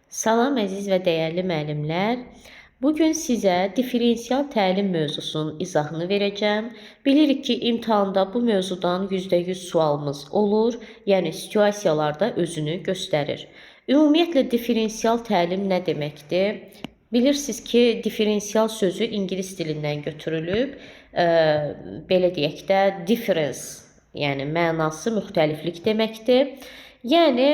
Salam əziz və dəyərli müəllimlər. Bu gün sizə diferensial təlim mövzusunun izahını verəcəm. Bilirik ki, imtahanda bu mövzudan %100 sualımız olur, yəni situasiyalarda özünü göstərir. Ümumiyyətlə diferensial təlim nə deməkdir? Bilirsiniz ki, diferensial sözü ingilis dilindən götürülüb. Belə deyək də difference, yəni mənası müxtəliflik deməkdir. Yəni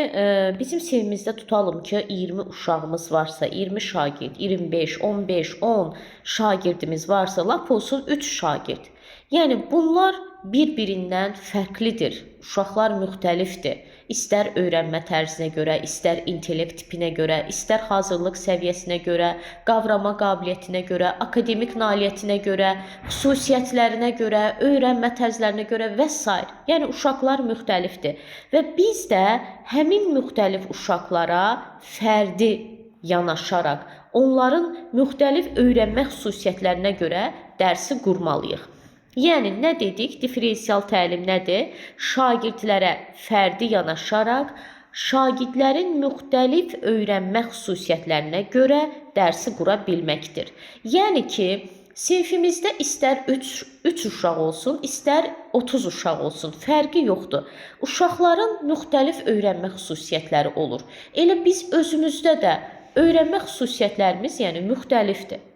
bizim sinifimizdə tutalım ki, 20 uşağımız varsa, 20 şagird, 25, 15, 10 şagirdimiz varsa, lap olsun 3 şagird. Yəni bunlar bir-birindən fərqlidir. Uşaqlar müxtəlifdir. İstər öyrənmə tərzinə görə, istər intellekt tipinə görə, istər hazırlıq səviyyəsinə görə, qavrama qabiliyyətinə görə, akademik nailiyyətinə görə, xüsusiyyətlərinə görə, öyrənmə tərzlərinə görə və sair. Yəni uşaqlar müxtəlifdir və biz də həmin müxtəlif uşaqlara fərdi yanaşaraq onların müxtəlif öyrənmə xüsusiyyətlərinə görə dərsi qurmalıyıq. Yəni nə dedik? Diferensial təlim nədir? Şagirdlərə fərdi yanaşaraq şagirdlərin müxtəlif öyrənmə xüsusiyyətlərinə görə dərsi qura bilməkdir. Yəni ki, sinifimizdə istər 3 uşaq olsun, istər 30 uşaq olsun, fərqi yoxdur. Uşaqların müxtəlif öyrənmə xüsusiyyətləri olur. Elə biz özümüzdə də öyrənmə xüsusiyyətlərimiz, yəni müxtəlifdir.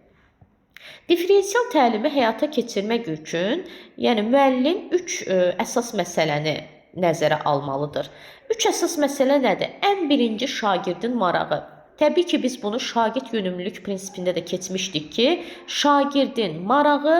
Diferensial təlimi həyata keçirmək üçün, yəni müəllim 3 əsas məsələni nəzərə almalıdır. 3 əsas məsələ nədir? Ən birinci şagirdin marağı. Təbii ki, biz bunu şagird yönümlülük prinsipində də keçmişdik ki, şagirdin marağı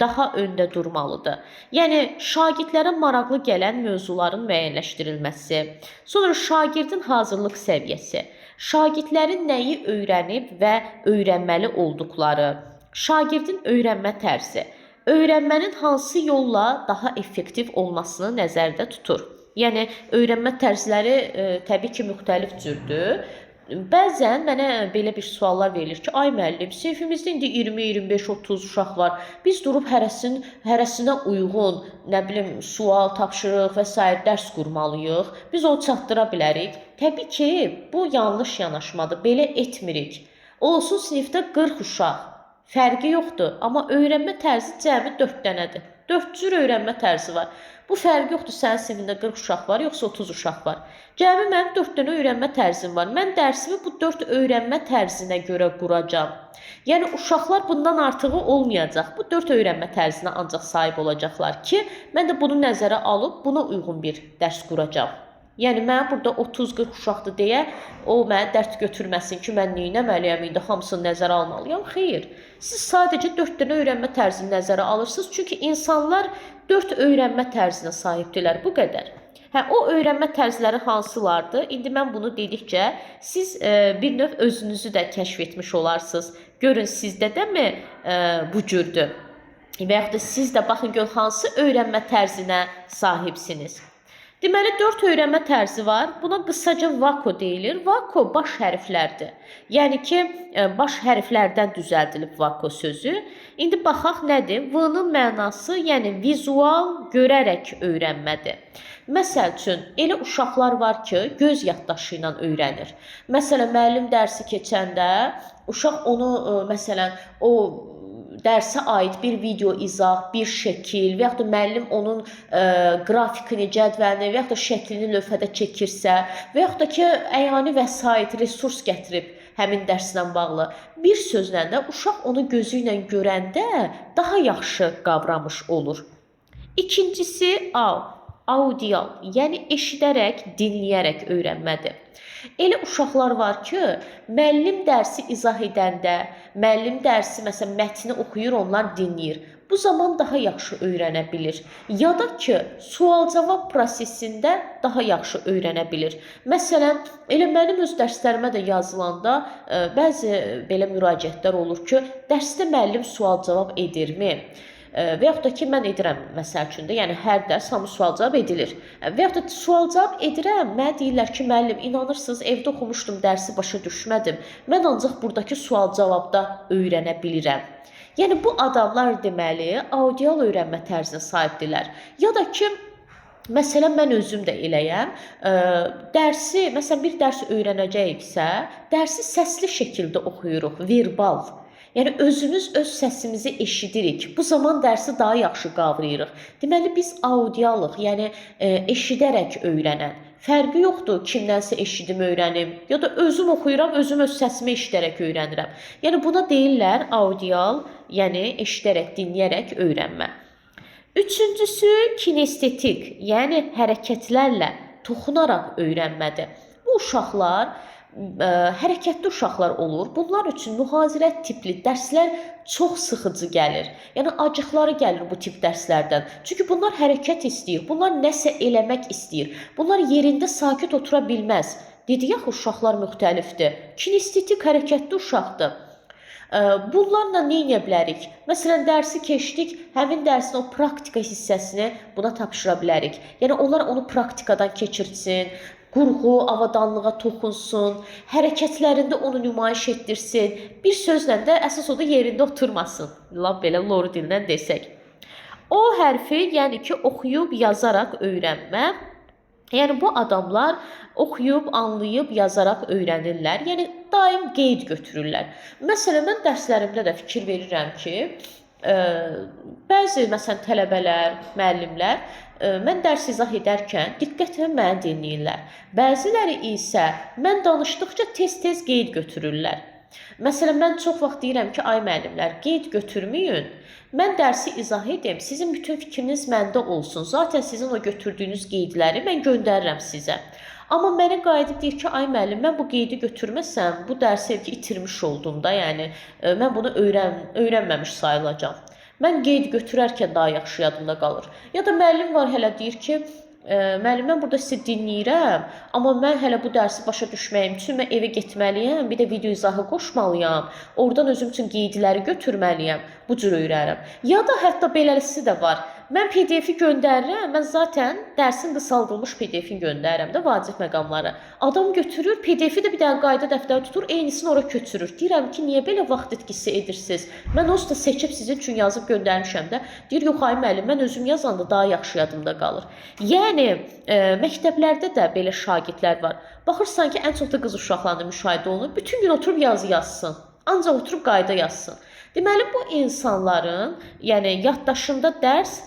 daha öndə durmalıdır. Yəni şagirdlərə maraqlı gələn mövzuların müəyyənləşdirilməsi, sonra şagirdin hazırlıq səviyyəsi, şagirdlərin nəyi öyrənib və öyrənməli olduqları, şagirdin öyrənmə tərzi, öyrənmənin hansı yolla daha effektiv olmasını nəzərdə tutur. Yəni öyrənmə tərzləri təbii ki, müxtəlif cürdür. Bəzən mənə belə bir suallar verilir ki, ay müəllim, sinifimizdə indi 20, 25, 30 uşaq var. Biz durub hərəsinə uyğun, nə bilim, sual, tapşırıq və sair dərs qurmalıyıq. Biz onu çatdıra bilərik. Təbii ki, bu yanlış yanaşmadır. Belə etmirik. Olsun sinifdə 40 uşaq. Fərqi yoxdur, amma öyrənmə tərzi cəmi 4 dənədir. 4 cür öyrənmə tərzi var. Bu fərqi yoxdur, sənin sinifində 40 uşaq var, yoxsa 30 uşaq var. Cəmi mənim 4 dənə öyrənmə tərzim var. Mən dərsimi bu 4 öyrənmə tərzinə görə quracam. Yəni uşaqlar bundan artığı olmayacaq. Bu 4 öyrənmə tərzinə ancaq sahib olacaqlar ki, mən də bunu nəzərə alıb buna uyğun bir dərs quracam. Yəni mənə burada 30-40 uşaqdır deyə o mənə dərd götürməsin ki, mən nə etməliyəm indi hamısını nəzərə almalıyam. Xeyr. Siz sadəcə 4 dənə öyrənmə tərzini nəzərə alırsınız. Çünki insanlar 4 öyrənmə tərzinə sahibdirlər. Bu qədər. Hə, o öyrənmə tərzləri hansılardır? İndi mən bunu dedikcə siz bir növ özünüzü də kəşf etmiş olarsınız. Görün sizdə də mi bu cürdür? Və yaxud da siz də baxın gör hansı öyrənmə tərzinə sahibsiniz. Deməli, 4 öyrənmə tərzi var. Buna qısaca VAKO deyilir. VAKO baş hərflərdir. Yəni ki, baş hərflərdən düzəldilib VAKO sözü. İndi baxaq nədir? V-nın mənası, yəni vizual, görərək öyrənmədir. Məsəl üçün, elə uşaqlar var ki, göz yaddaşı ilə öyrənir. Məsələn, müəllim dərsi keçəndə uşaq onu, məsələn, o dərsə aid bir video izah, bir şəkil və yaxud da müəllim onun qrafikini, cədvəlini və yaxud da şəklini lövhədə çəkirsə və yaxud da ki, əyani vəsait, resurs gətirib həmin dərslə bağlı. Bir sözlə də uşaq onu gözü ilə görəndə daha yaxşı qavramış olur. İkincisi A, audial, yəni eşidərək, dinləyərək öyrənmədir. Elə uşaqlar var ki, müəllim dərsi izah edəndə, müəllim dərsi məsələn mətni oxuyur, onlar dinləyir. Bu zaman daha yaxşı öyrənə bilir. Ya da ki, sual-cavab prosesində daha yaxşı öyrənə bilir. Məsələn, elə mənim öz dərslərimə də yazılanda bəzi belə müraciətlər olur ki, dərsdə müəllim sual-cavab edirmi? Və yaxud da ki, mən edirəm məsəl üçün də, yəni hər dərs hamı sual-cavab edilir. Və yaxud da sual-cavab edirəm, mənə deyirlər ki, müəllim, inanırsınız, evdə oxumuşdum, dərsi başa düşmədim. Mən ancaq buradakı sual-cavabda öyrənə bilirəm. Yəni bu adamlar deməli audial öyrənmə tərzinə sahibdirlər. Ya da ki, Məsələn, mən özüm də eləyəm. Dərsi, məsələn, bir dərs öyrənəcəyiksə, dərsi səsli şəkildə oxuyuruq, verbal. Yəni özümüz öz səsimizi eşidirik. Bu zaman dərsi daha yaxşı qavrayırıq. Deməli biz audialıq, yəni eşidərək öyrənən. Fərqi yoxdur kimdənsə eşidim, öyrənim, ya da özüm oxuyuram, özüm öz səsimi eşidərək öyrənirəm. Yəni buna deyirlər audial, yəni eşidərək, dinləyərək öyrənmə. Üçüncüsü kinestetik, yəni hərəkətlərlə, toxunaraq öyrənmədir. Bu uşaqlar hərəkətli uşaqlar olur. Bunlar üçün mühazirə tipli dərslər çox sıxıcı gəlir. Yəni acıqları gəlir bu tip dərslərdən. Çünki bunlar hərəkət istəyir, bunlar nəsə eləmək istəyir. Bunlar yerində sakit otura bilməz. Dedik axı uşaqlar müxtəlifdir. Kinestetik hərəkətli uşaqdır. Bunlarla nə edə bilərik? Məsələn, dərsi keçdik, həmin dərsin o praktika hissəsini buna tapşıra bilərik. Yəni onlar onu praktikadan keçirtsin, qurğu, avadanlığa toxunsun, hərəkətlərində onu nümayiş etdirsin. Bir sözlə də əsas odur yerində oturmasın. Lap belə loru dillə desək. O hərfi, yəni ki, oxuyub yazaraq öyrənmə. Yəni bu adamlar oxuyub, anlayıb, yazaraq öyrənirlər. Yəni daim qeyd götürürlər. Məsələn, mən dərslərimdə də fikir verirəm ki, bəzi məsələn tələbələr, müəllimlər mən dərs izah edərkən diqqətlə məni dinləyirlər. Bəziləri isə mən danışdıqca tez-tez qeyd götürürlər. Məsələn, mən çox vaxt deyirəm ki, ay müəllimlər, qeyd götürməyin. Mən dərsi izah edim, sizin bütün fikriniz məndə olsun. Zaten sizin o götürdüyünüz qeydləri mən göndərirəm sizə. Amma mənə qayıdıb deyir ki, ay müəllim, mən bu qeydi götürməsəm, bu dərsi ki itirmiş oldum da, yəni mən bunu öyrənməmiş sayılacağam. Mən qeyd götürərkən daha yaxşı yadımda qalır. Ya da müəllim var hələ deyir ki, müəllim, mən burada sizi dinləyirəm, amma mən hələ bu dərsi başa düşməyim üçün mən evə getməliyəm, bir də video izahı qoşmalıyam, oradan özüm üçün qeydləri götürməliyəm, bu cür öyrənirəm. Ya da hətta beləsi də var. Mən PDF-i göndərirəm, mən zaten dərsin qısaldılmış PDF-ini göndərirəm də vacib məqamları. Adam götürür, PDF-i də bir dənə qayda dəftər tutur, eynisini ora köçürür. Deyirəm ki, niyə belə vaxt itkisi edirsiniz? Mən onsuz da seçib sizin üçün yazıb göndərmişəm də. Deyir, yox ay müəllim, mən özüm yazanda daha yaxşı yadımda qalır. Yəni məktəblərdə də belə şagirdlər var. Baxırsan ki, ən çox da qız uşaqlarında müşahidə olunur. Bütün gün oturub yazı yazsın. Ancaq oturub qayda yazsın. Deməli bu insanların, yəni yaddaşında dərs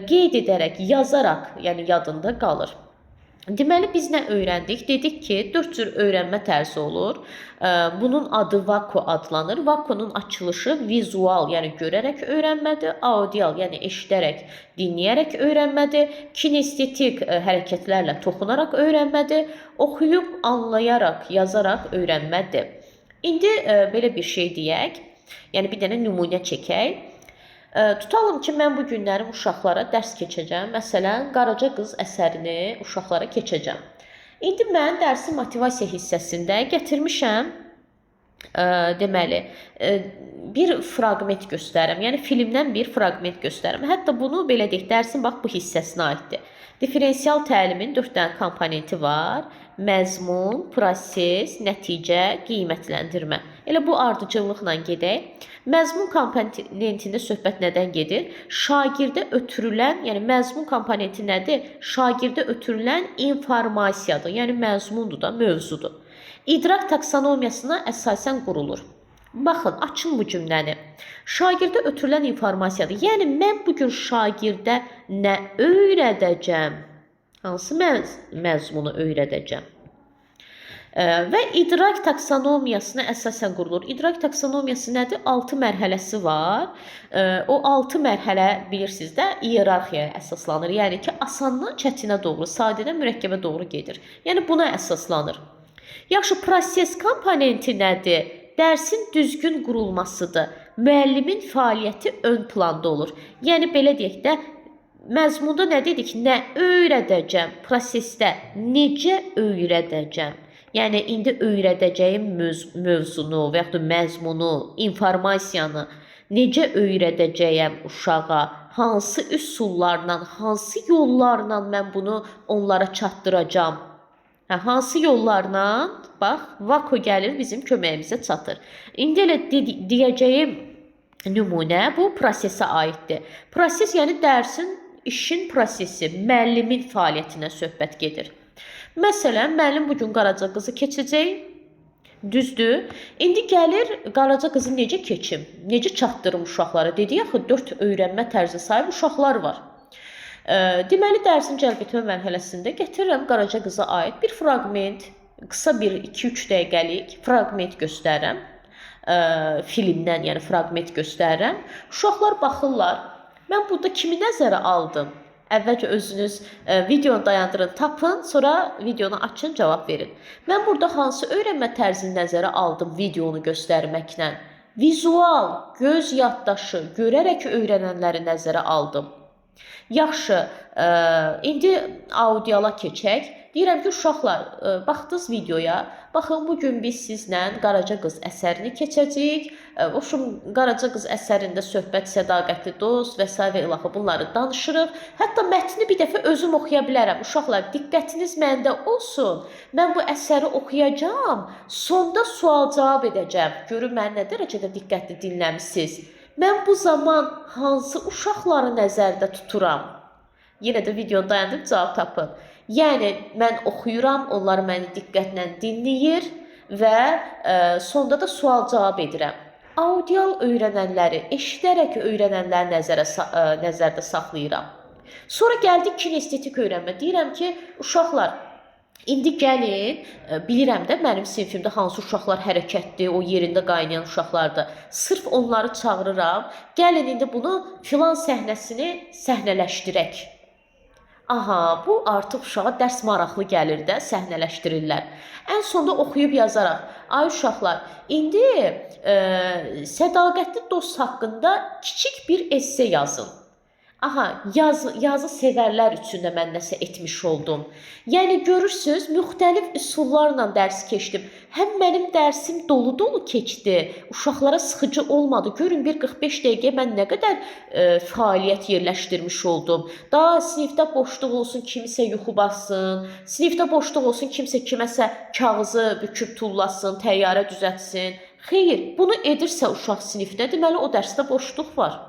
qeyd edərək, yazaraq, yəni yadında qalır. Deməli biz nə öyrəndik? Dedik ki, 4 cür öyrənmə tərzi olur. Bunun adı VAKO adlanır. VAKO-nun açılışı vizual, yəni görərək öyrənmədir, audial, yəni eşidərək, dinləyərək öyrənmədir, kinestetik hərəkətlərlə toxunaraq öyrənmədir, oxuyub, anlayaraq, yazaraq öyrənmədir. İndi belə bir şey deyək. Yəni bir dənə nümunə çəkək. Tutalım ki, mən bu günlərim uşaqlara dərs keçəcəm. Məsələn, Qaraca qız əsərini uşaqlara keçəcəm. İndi mən dərsin motivasiya hissəsində gətirmişəm, deməli, bir fraqment göstərirəm. Yəni filmdən bir fraqment göstərirəm. Hətta bunu belə deyək, dərsin bax bu hissəsinə aiddir. Diferensial təlimin 4 dənə komponenti var. Məzmun, proses, nəticə, qiymətləndirmə. Elə bu ardıcıllıqla gedək. Məzmun komponentində söhbət nədən gedir? Şagirdə ötürülən, yəni məzmun komponenti nədir? Şagirdə ötürülən informasiyadır. Yəni məzmundur da, mövzudur. İdraq taksonomiyasına əsasən qurulur. Baxın, açın bu cümləni. Şagirdə ötürülən informasiyadır. Yəni mən bu gün şagirdə nə öyrədəcəm? Hansı məzmunu öyrədəcəm? Və idrak taksonomiyasına əsasən qurulur. İdrak taksonomiyası nədir? 6 mərhələsi var. O 6 mərhələ bilirsiniz də iyerarxiyaya əsaslanır. Yəni ki, asandan çətinə doğru, sadədən mürəkkəbə doğru gedir. Yəni buna əsaslanır. Yaxşı, proses komponenti nədir? Dərsin düzgün qurulmasıdır. Müəllimin fəaliyyəti ön planda olur. Yəni belə deyək də, məzmunda nə dedik? Nə öyrədəcəm? Prosesdə necə öyrədəcəm? Yəni indi öyrədəcəyim mövzunu və yaxud da məzmunu, informasiyanı necə öyrədəcəyəm uşağa? Hansı üsullarla, hansı yollarla mən bunu onlara çatdıracağam? Hə, hansı yollarla? Bax, VAKO gəlir bizim köməyimizə çatır. İndi elə deyəcəyim nümunə bu prosesə aiddir. Proses yəni dərsin işin prosesi, müəllimin fəaliyyətindən söhbət gedir. Məsələn, müəllim bu gün Qaraca qızı keçəcək. Düzdür? İndi gəlir Qaraca qızı necə keçim? Necə çatdırım uşaqlara? Dedi axı 4 öyrənmə tərzi sahib uşaqlar var. Deməli, dərsin cəlb etmə mərhələsində gətirirəm Qaraca qıza aid bir fraqment, qısa bir 2-3 dəqiqəlik fraqment göstərirəm. Filmdən, yəni fraqment göstərirəm. Uşaqlar baxırlar. Mən burada kimi nəzərə aldım? Əvvəlcə özünüz videonu dayandırın, tapın, sonra videonu açın, cavab verin. Mən burada hansı öyrənmə tərzini nəzərə aldım videonu göstərməklə? Vizual, göz yaddaşı, görərək öyrənənləri nəzərə aldım. Yaxşı, indi audiala keçək. Deyirəm ki, uşaqlar, baxdınız videoya. Baxın, bu gün biz sizlə Qaraca qız əsərini keçəcəyik. O Qaraca qız əsərində söhbət sədaqətli dost və sair və ilaxır bunları danışırıq. Hətta mətni bir dəfə özüm oxuya bilərəm. Uşaqlar, diqqətiniz məndə olsun. Mən bu əsəri oxuyacağam. Sonda sual-cavab edəcəm. Görün məni nə dərəcədə diqqətli dinləmisiniz. Mən bu zaman hansı uşaqları nəzərdə tuturam? Yenə də videonu dayandırıb cavab tapın. Yəni, mən oxuyuram, onlar məni diqqətlə dinləyir və sonda da sual-cavab edirəm. Audial öyrənənləri, eşidərək öyrənənləri nəzərdə saxlayıram. Sonra gəldik kinestetik öyrənmə. Deyirəm ki, uşaqlar, indi gəlin, bilirəm də mənim sinfimdə hansı uşaqlar hərəkətli, o yerində qaynayan uşaqlardır. Sırf onları çağırıram. Gəlin indi bunu filan səhnəsini səhnələşdirək. Aha, bu artıq uşağa dərs maraqlı gəlir də, səhnələşdirirlər. Ən sonda oxuyub yazaraq, ay uşaqlar, indi sədaqətli dost haqqında kiçik bir esse yazın. Aha, yazı sevərlər üçün də mən nəsə etmiş oldum. Yəni, görürsünüz, müxtəlif üsullarla dərs keçdim. Həm mənim dərsim dolu-dolu keçdi, uşaqlara sıxıcı olmadı. Görün, bir 45 dəqiqəyə mən nə qədər fəaliyyət yerləşdirmiş oldum. Daha sinifdə boşluq olsun, kimisə yuxu bassın, sinifdə boşluq olsun, kimsə kiməsə kağızı büküb tullasın, təyyarə düzəltsin. Xeyr, bunu edirsə uşaq sinifdə, deməli, o dərsdə boşluq var.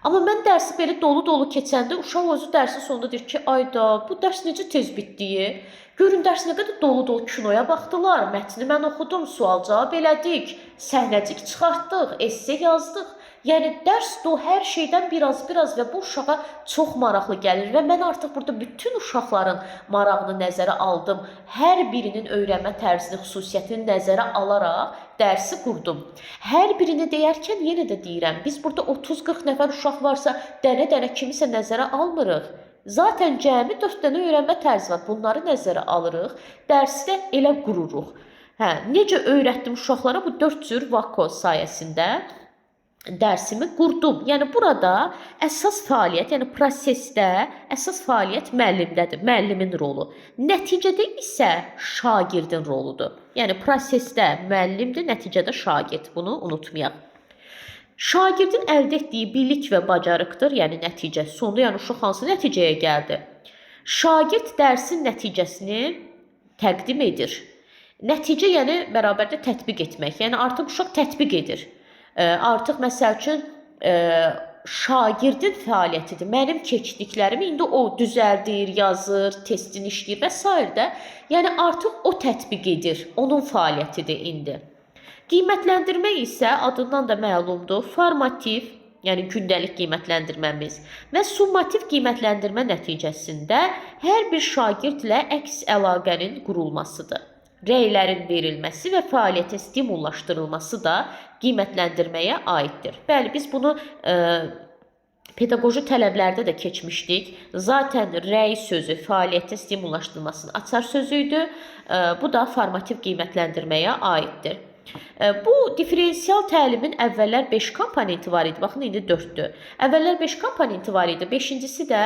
Amma mən dərsi belə dolu-dolu keçəndə uşaq özü dərsin sonunda deyir ki, ayda, bu dərs necə tez bitdi? Görün, dərs nə qədər dolu-dolu kinoya baxdılar, mətni mən oxudum, sual-cavab elədik, səhnəcik çıxartdıq, esse yazdıq. Yəni, dərs hər şeydən biraz-biraz və bu uşağa çox maraqlı gəlir və mən artıq burada bütün uşaqların marağını nəzərə aldım. Hər birinin öyrənmə tərzini, xüsusiyyətini nəzərə alaraq dərsi qurdum. Hər birini deyərkən yenə də deyirəm, biz burada 30-40 nəfər uşaq varsa, dənə-dənə kimisə nəzərə almırıq. Zaten cəmi 4 dənə öyrənmə tərzi var. Bunları nəzərə alırıq, dərsi də elə qururuq. Hə, necə öyrətdim uşaqlara bu 4 cür VAKO sayəsində dərsimi qurdum. Yəni, burada əsas fəaliyyət, yəni prosesdə əsas fəaliyyət müəllimdədir, müəllimin rolu. Nəticədə isə şagirdin roludur. Yəni, prosesdə müəllimdir, nəticədə şagird. Bunu unutmayaq. Şagirdin əldə etdiyi bilik və bacarıqdır, yəni nəticə. Sonda, yəni uşaq hansı nəticəyə gəldi? Şagird dərsin nəticəsini təqdim edir. Nəticə, yəni bərabərdə tətbiq etmək. Yəni artıq uşaq tətbiq edir. Artıq məsəl üçün şagirdin fəaliyyətidir. Mənim keçdiklərimi indi o düzəldir, yazır, testini işləyir və s. də. Yəni artıq o tətbiq edir. Onun fəaliyyətidir indi. Qiymətləndirmə isə adından da məlumdur. Formativ, yəni gündəlik qiymətləndirməmiz və summativ qiymətləndirmə nəticəsində hər bir şagirdlə əks əlaqənin qurulmasıdır. Rəylərin verilməsi və fəaliyyətə stimullaşdırılması da qiymətləndirməyə aiddir. Bəli, biz bunu pedaqoji tələblərdə də keçmişdik. Zaten rəy sözü fəaliyyətə stimullaşdırılmasının açar sözü idi. Bu da formativ qiymətləndirməyə aiddir. Bu diferensial təlimin əvvəllər 5 komponenti var idi. Baxın, indi 4-dür. Əvvəllər 5 komponenti var idi. 5-incisi də,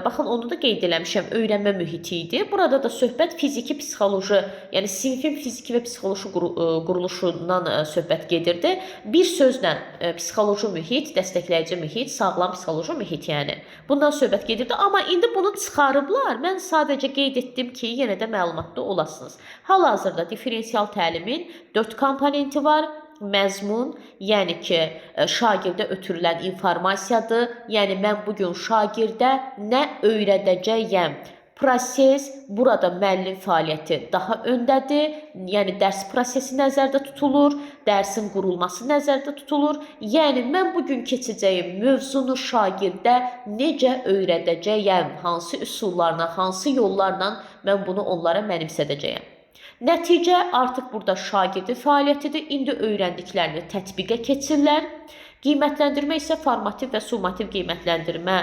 baxın, onu da qeyd eləmişəm, öyrənmə mühiti idi. Burada da söhbət fiziki, psixoloji, yəni sinfin fiziki və psixoloji quruluşundan söhbət gedirdi. Bir sözlə psixoloji mühit, dəstəkləyici mühit, sağlam psixoloji mühit, yəni. Bundan söhbət gedirdi. Amma indi bunu çıxarıblar. Mən sadəcə qeyd etdim ki, yenə də məlumatda olasınız. Hal-hazırda diferensial təlimin 4 komponenti var. Məzmun, yəni ki, şagirdə ötürülən informasiyadır. Yəni mən bu gün şagirdə nə öyrədəcəyəm? Proses, burada müəllim fəaliyyəti daha öndədir. Yəni dərs prosesi nəzərdə tutulur, dərsin qurulması nəzərdə tutulur. Yəni mən bu gün keçəcəyim mövzunu şagirdə necə öyrədəcəyəm, hansı üsullarla, hansı yollarla mən bunu onlara mənimsədəcəyəm. Nəticə artıq burada şagirdin fəaliyyətidir. İndi öyrəndiklərini tətbiqə keçirlər. Qiymətləndirmə isə formativ və summativ qiymətləndirmə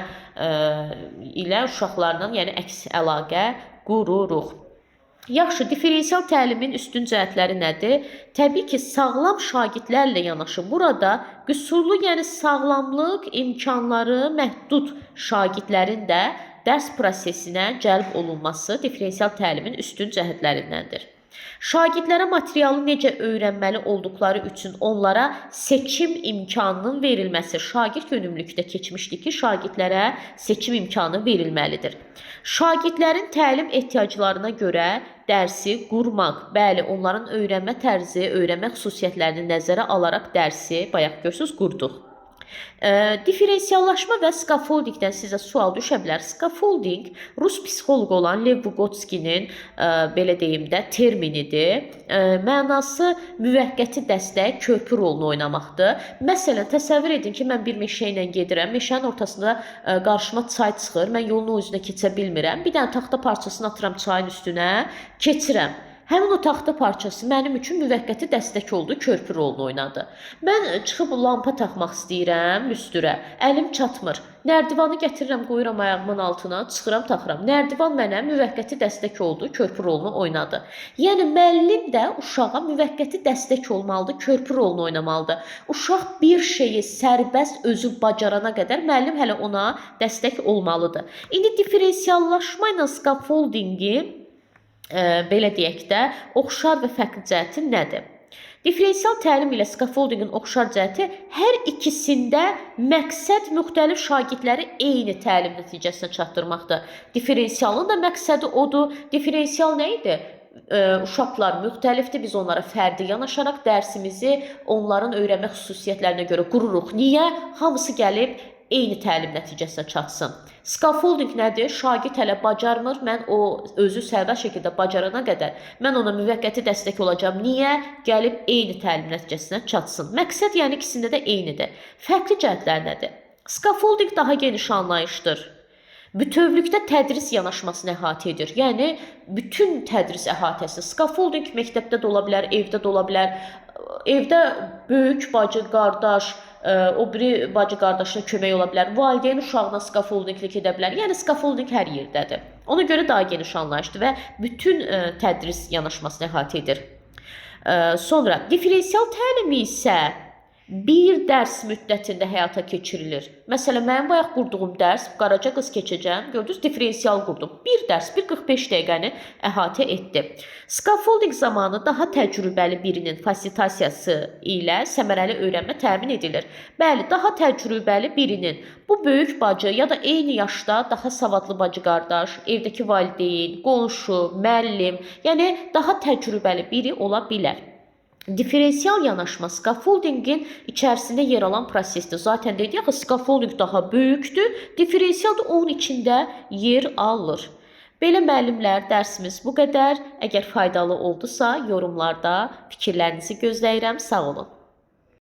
ilə uşaqlarla, yəni əks əlaqə qururuq. Yaxşı, diferensial təlimin üstün cəhətləri nədir? Təbii ki, sağlam şagirdlərlə yanaşı burada qüsurlu, yəni sağlamlıq imkanları məhdud şagirdlərin də dərs prosesinə cəlb olunması diferensial təlimin üstün cəhətlərindəndir. Şagirdlərə materialı necə öyrənməli olduqları üçün onlara seçim imkanının verilməsi. Şagird yönümlülükdə keçmişdi ki, şagirdlərə seçim imkanı verilməlidir. Şagirdlərin təlim ehtiyaclarına görə dərsi qurmaq. Bəli, onların öyrənmə tərzi, öyrənmə xüsusiyyətlərini nəzərə alaraq dərsi, bayaq görürsünüz, qurduq. Diferensiallaşma və scaffoldingdən sizə sual düşə bilər. Scaffolding rus psixoloqu olan Lev Vygotskyinin belə deyim də terminidir. Mənası müvəqqəti dəstək, körpü rolunu oynamaqdır. Məsələn, təsəvvür edin ki, mən bir meşə ilə gedirəm. Meşənin ortasında qarşıma çay çıxır. Mən yolun o üzünə keçə bilmirəm. Bir dənə taxta parçasını atıram çayın üstünə, keçirəm. Həmin o taxta parçası mənim üçün müvəqqəti dəstək oldu, körpü rolunu oynadı. Mən çıxıb lampa taxmaq istəyirəm lüstrə, əlim çatmır. Nərdivanı gətirirəm, qoyuram ayağımın altına, çıxıram, taxıram. Nərdivan mənə müvəqqəti dəstək oldu, körpü rolunu oynadı. Yəni müəllim də uşağa müvəqqəti dəstək olmalıdır, körpü rolunu oynamalıdır. Uşaq bir şeyi sərbəst özü bacarana qədər müəllim hələ ona dəstək olmalıdır. İndi diferensiallaşma ilə scaffoldingi belə deyək də, oxşar və fərqli cəhəti nədir? Diferensial təlim ilə scaffoldingin oxşar cəhəti hər ikisində məqsəd müxtəlif şagirdləri eyni təlim nəticəsinə çatdırmaqdır. Diferensialın da məqsədi odur. Diferensial nə idi? Uşaqlar müxtəlifdir. Biz onlara fərdi yanaşaraq dərsimizi onların öyrənmə xüsusiyyətlərinə görə qururuq. Niyə? Hamısı gəlib eyni təlim nəticəsinə çatsın. Scaffolding nədir? Şagird hələ bacarmır. Mən o özü sərbəst şəkildə bacarana qədər mən ona müvəqqəti dəstək olacağam. Niyə? Gəlib eyni təlim nəticəsinə çatsın. Məqsəd yəni ikisində də eynidir. Fərqli cəhətlər nədir? Scaffolding daha geniş anlayışdır. Bütövlükdə tədris yanaşmasını əhatə edir. Yəni bütün tədris əhatəsi. Scaffolding məktəbdə də ola bilər, evdə də ola bilər. Evdə böyük bacı, qardaş, o biri bacı qardaşına kömək ola bilər. Valideyn uşağına scaffoldinglik edə bilər. Yəni scaffolding hər yerdədir. Ona görə daha geniş anlayışdır və bütün tədris yanaşmasını əhatə edir. Sonra diferensial təlimi isə bir dərs müddətində həyata keçirilir. Məsələn, mənim bayaq qurduğum dərs, Qaraca qız keçəcəm. Gördünüz, diferensial qurdum. Bir dərs 1:45 dəqiqəni əhatə etdi. Scaffolding zamanı daha təcrübəli birinin fasilitasiyası ilə səmərəli öyrənmə təmin edilir. Bəli, daha təcrübəli birinin, bu böyük bacı ya da eyni yaşda daha savadlı bacı qardaş, evdəki valideyn, qonşu, müəllim, yəni daha təcrübəli biri ola bilər. Diferensial yanaşma scaffoldingin içərisində yer alan prosesdir. Zaten dedik ki, scaffolding daha böyükdür, diferensial da onun içində yer alır. Belə müəllimlər, dərsimiz bu qədər. Əgər faydalı oldusa, yorumlarda fikirlərinizi gözləyirəm. Sağ olun.